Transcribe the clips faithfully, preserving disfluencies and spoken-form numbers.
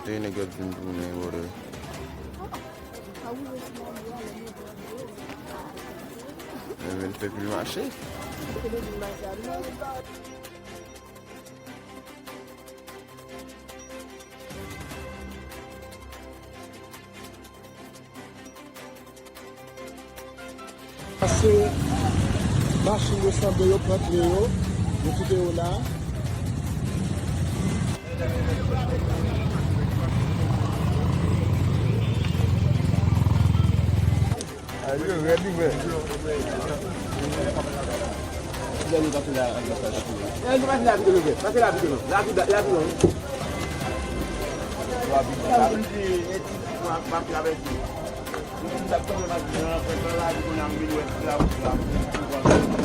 Nèg yo ap vin tounen, brother. Men vin fè pil mache. Pase machin yo sanble yo pran kle yo, yo kite yo la. Ayo, rèd li vre. Lè nou kanpe la, ann pase la, pase la, pase la, pase la, pase la, pase la. Moun di, e ti, m ap travèse. Moun di, m ap travèse, m ap travèse, m ap travèse.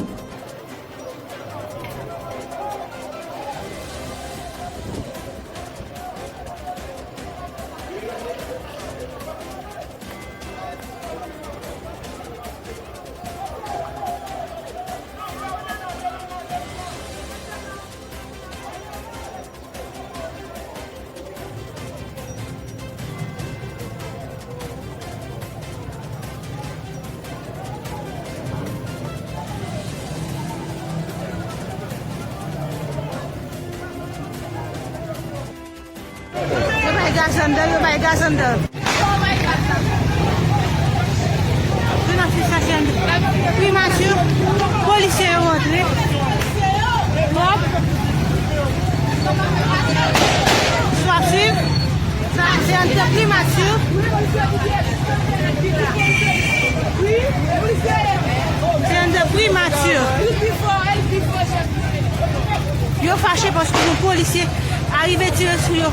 Yo bay gaz anndan, yo bay gaz anndan. Primati, sa se anndan. Primati, polisye yo antre. Wòp. Swafif. Sa se anndan primati. Se anndan primati. Yo fache paske yon polisye arive tire sou yo.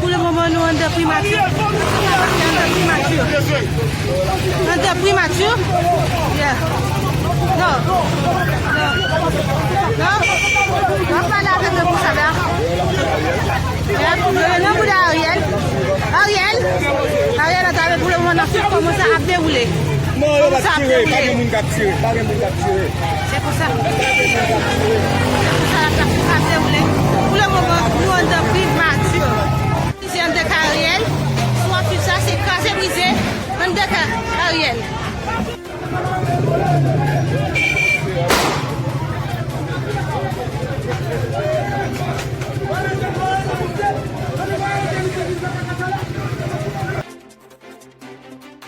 Pou le moman, nou anndan primati. Anndan primati. Anndan primati. Yeah. Non. Non. Non. W ap pale avèk yo konsa la. Yeah. Yo nan bouda Ariel. Ariel. Ariel, atann, pou le moman, n ap swiv kòman sa ap dewoule. Non, yo pa tire, pa gen moun k ap tire, pa gen moun k ap tire. Se pou sa.